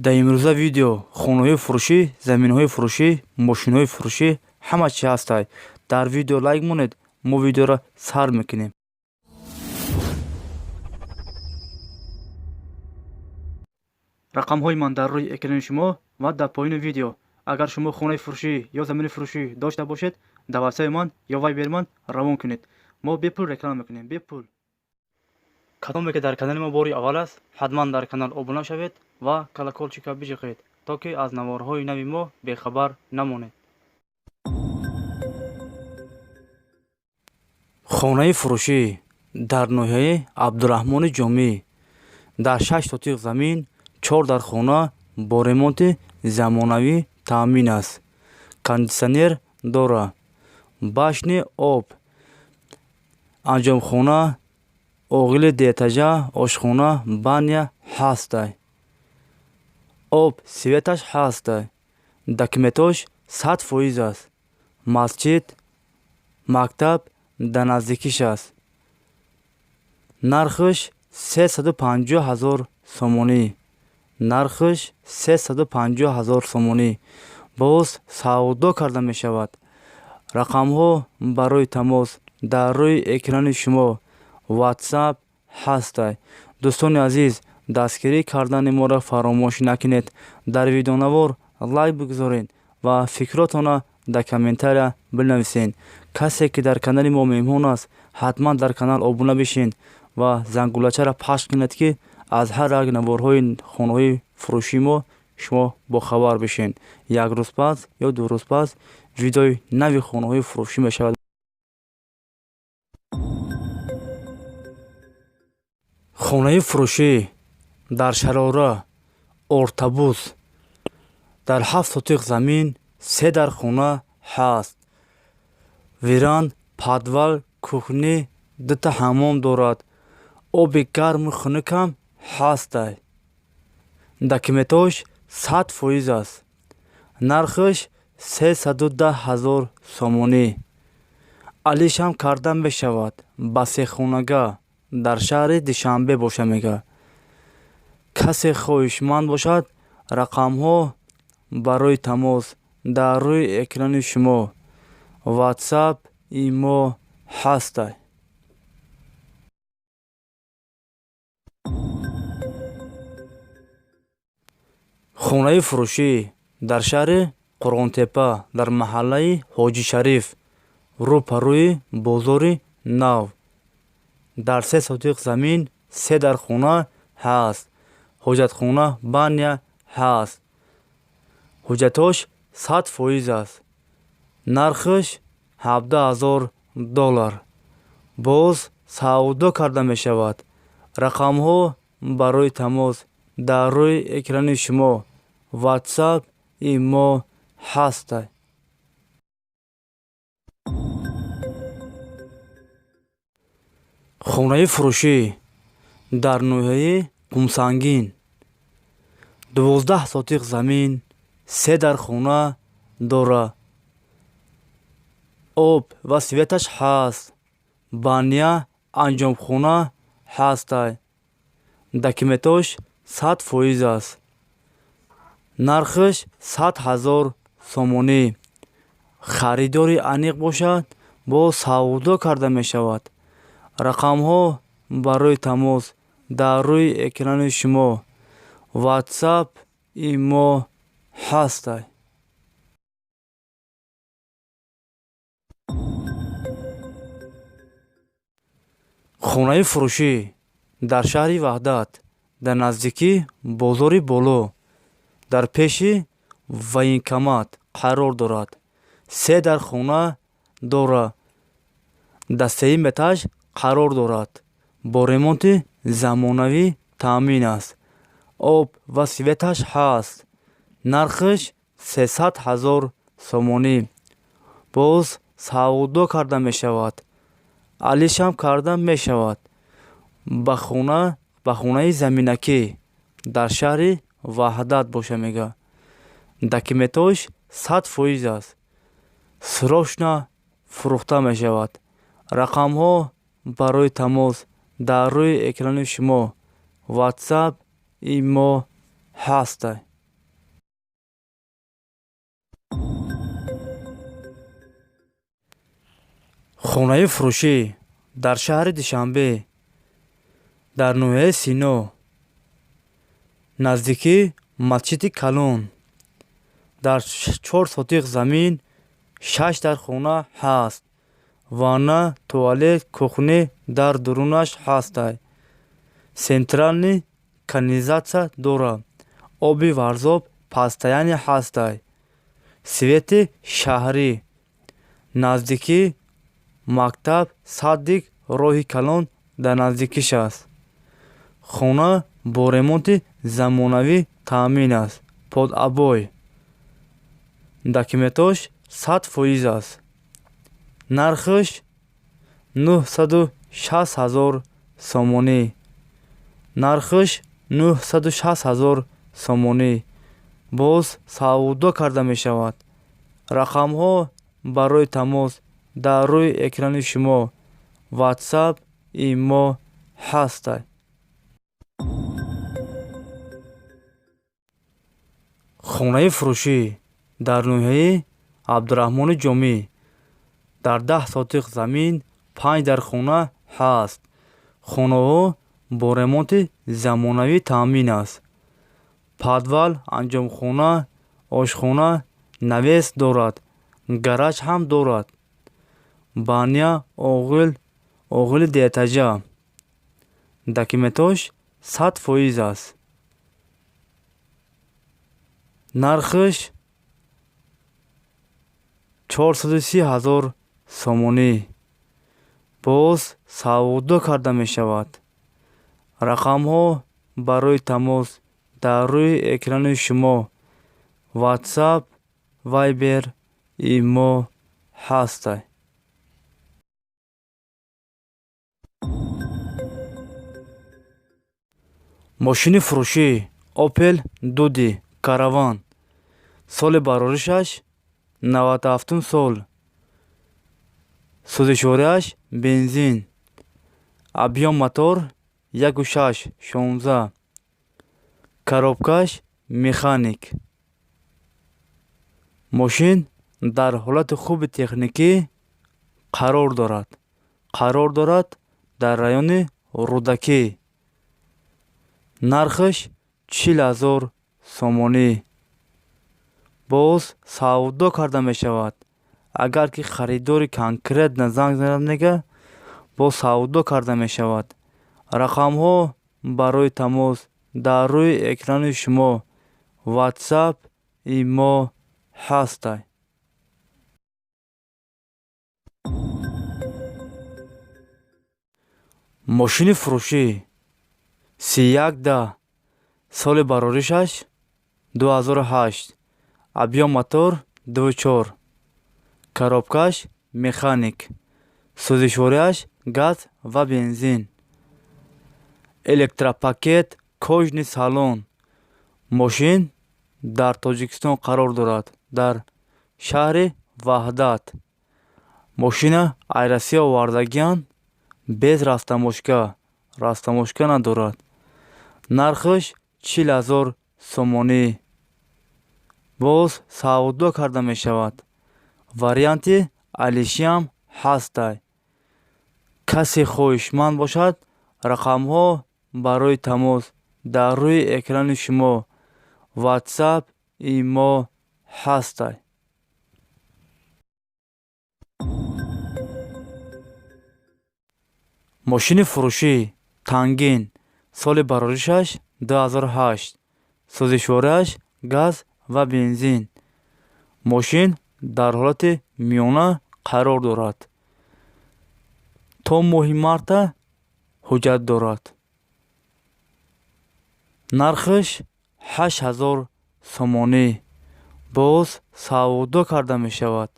Дар имрӯза видео хонаҳои фурӯшӣ, заминҳои фурӯшӣ, мошинҳои фурӯшӣ, ҳама чи ҳастай. Дар видео лайк монед, мо видеоро сар мекунем. Рақамҳои ман дар рӯи экрани шумо ва дар поёни видео. Агар шумо хонаи фурӯшӣ ё замини фурӯшӣ дошта бошед, дар ватсапи ман ё вайбери ман равон кунед. Мо бепул реклама мекунем, бепул. Кадоме ки дар канали мо бори аввал аст, ҳатман дар канал обуна шавед ва колокольчика биҷиқед, то ки аз наворҳои нави мо бехабар намонед. Хонаи фурӯшӣ дар ноҳияи Абдураҳмони Ҷомӣ, дар 6 сотиқ замин, 4 дар хона бо ремонти замонавӣ таъмин аст. Кондитсионер дора, башни об, анҷомхона, оғили дуэтажа, ошхона, баня ҳастай. Об, светаш ҳастай. Документош 100% аст. Масҷид, мактаб дар наздикиш аст. Нархаш 350 ҳазор сомонӣ. Нархаш 350 ҳазор сомонӣ. Боз савдо карда мешавад. Рақамҳо барои тамос дар рӯи экрани шумо, WhatsApp ҳастай. Дӯстони азиз, дастгирӣ кардани моро фаромӯш накунед. Дар видеонавор лайк бигузоред ва фикротонро дар комментария бинависед. Касе ки дар канали мо меҳмон аст, ҳатман дар канал обуна бишед ва зангулачаро пахш кунед, ки аз ҳар як наворҳои хонаҳои фурӯшии мо шумо бохабар бишед. Як рӯз пас ё 2 рӯз пас видеои нави хонаҳои фурӯшӣ мешавад. Хонаи фурӯшӣ дар Шарора, Ортабуз, дар 7 сотиқ замин, 3 дар хона ҳаст. Виран, подвал, кухни, 2 ҳаммом дорад. Оби гарму хунукам ҳастай. Документош 100% аст. Нархаш 310 ҳазор сомонӣ. Алишам карда мешавад ба сехонага дар шаҳри Душанбе боша мега. Касе хоҳишманд бошад, рақамҳо барои тамос дар рӯи экрани шумо, WhatsApp, имо ҳастай. Хонаи фурӯшӣ дар шаҳри Қурғонтеппа, дар маҳаллаи Ҳоҷи Шариф, рӯ ба рӯи бозори нав, дар 3 сотиқ замин, 3 дар хона ҳаст. Ҳоҷатхона, баня ҳаст. Ҳуҷҷатош 100% аст. Нархаш 17 ҳазор доллар. Боз савдо карда мешавад. Рақамҳо барои тамос дар рӯи экрани шумо, WhatsApp, имо ҳастай. Хонаи фурӯшӣ дар ноҳияи Қумсангин, 12 сотиқ замин, 3 дар хона дора. Об ва светаш ҳаст. Баня, анҷомхона ҳастай. Документош 100% аст. Нархаш 100 ҳазор сомонӣ. Харидори аниқ бошад, боз савдо карда мешавад. Рақамҳо барои тамос дар рӯи экрани шумо, WhatsApp, имо ҳастай. Хонаи фурӯшӣ дар шаҳри Ваҳдат, дар наздикии бозори Боло, дар пеши военкомат қарор дорад. 3 дар хона дора, дар 3-юм этаж қарор дорад. Бо ремонти замонавӣ таъмин аст. Об ва светаш ҳаст. Нархаш 300 ҳазор сомонӣ. Боз савдо карда мешавад. Алишам карда мешавад. Ба хонаи заминакӣ дар шаҳри Ваҳдат боша мега. Документош 100% аст. Срочно фурӯхта мешавад. Рақамҳо барои тамос дар рӯи экрани шумо, WhatsApp, имо ҳастай. Хонаи фурӯшӣ дар шаҳри Душанбе, дар ноҳияи Сино, наздикии масҷиди Калон, дар 4 сотих замин, шаш дар хона ҳаст. Ванна, туалет, кухня дар дурунаш ҳастай. Центральный канализация дорад. Оби Варзоб постоянно ҳастай. Свети шаҳрӣ. Наздикии мактаб, садик, роҳи калон дар наздикиш аст. Хона бо ремонти замонавӣ таъмин аст. Под обои. Документош 100% аст. Нархаш 960 000 сомонӣ. Нархаш 960 000 сомонӣ. Боз савдо карда мешавад. Рақамҳо барои тамос дар рӯи экрани шумо, Ватсап, Имо ҳастай. Хонаи фурӯшӣ дар ноҳияи Абдураҳмони Ҷомӣ, дар 10 сотих замин, панҷ дар хона ҳаст. Хонаҳо бо ремонти замонавӣ таъмин аст. Подвал, анҷомхона, ошхона, навес дорад, гараж ҳам дорад. Баня, оғил, оғили дуэтажа. Документош 100% аст. Нархаш 430 000 сомонӣ. Боз савдо карда мешавад. Рақамҳо барои тамос дар рӯи экрани шумо, Ватсап, Вайбер, Имо ҳастай. Мошини фурӯшӣ Опел Дуди Караван, соли бароришаш 97-ум сол, сӯзишвориаш бензин, объём мотор 1,6, 16, коробкаш механик. Мошин дар ҳолати хуби техникӣ қарор дорад. Қарор дорад дар райони Рӯдакӣ. Нархаш 40 000 сомонӣ. Боз савдо карда мешавад. Агар ки харидори конкретно занг занад, мега, боз савдо карда мешавад. Рақамҳо барои тамос дар рӯи экрани шумо, Ватсап, Имо ҳастай. Мошини фурӯшӣ 3110, соли бароришаш 2008, объём мотор 2,4, коробкаш механик, сӯзишвориаш газ ва бензин, электропакет, кожаный салон. Мошин дар Тоҷикистон қарор дорад, дар шаҳри Ваҳдат. Мошина ай Россия овардагианд, без растаможка, растаможка надорад. Нархаш 40 000 сомонӣ. Боз савдо карда мешавад. Варианти алишиам ҳастай. Касе хоҳишманд бошад, рақамҳо барои тамос дар рӯи экрани шумо, Ватсап, Имо ҳастай. Мошини фурӯшӣ Тангин, соли бароришаш 2008, сӯзишвориаш газ ва бензин. Мошин дар ҳолати миёна қарор дорад. То моҳи марта ҳуҷҷат дорад. Нархаш 8000 сомонӣ. Боз савдо карда мешавад.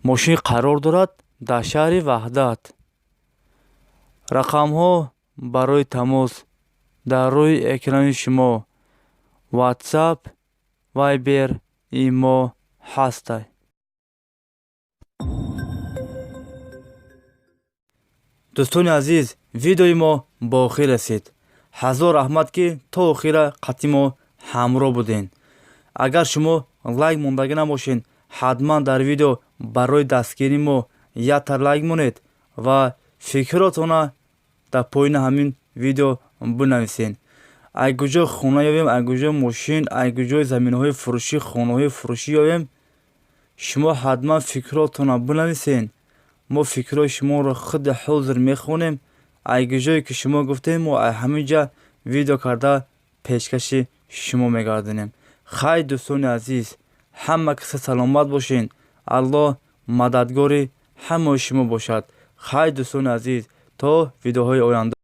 Мошин қарор дорад дар шаҳри Ваҳдат. Рақамҳо барои тамос дар рӯи экрани шумо, Ватсап, Вайбер, Имо ҳастай. Дӯстони азиз, видеои мо ба охир расид. Ҳазор раҳмат, ки то охира қатъи мо ҳамроҳ будем. Агар шумо лайк мондагӣ набошед, Ҳатман дар видео барои дастгирии мо якта лайк монед ва фикротона дар поёни ҳамин видео бинависед. Ай куҷо хона ёбем, ай куҷо мошин, ай куҷои заминаҳои фурӯшӣ, хонаҳои фурӯшӣ ёбем? Шумо ҳатман фикротона бинависед. Мо фикрҳои шуморо худи ҳозир мехонем. Ай куҷое ки шумо гуфтем, мо ай ҳамин ҷа видео карда пешкаши шумо мегардонем. Хайр, дӯстони азиз, ҳама каса саломат бошед. Аллоҳ мададгори ҳамаи шумо бошад. Хайр, дӯстони азиз, то видеоҳои оянда.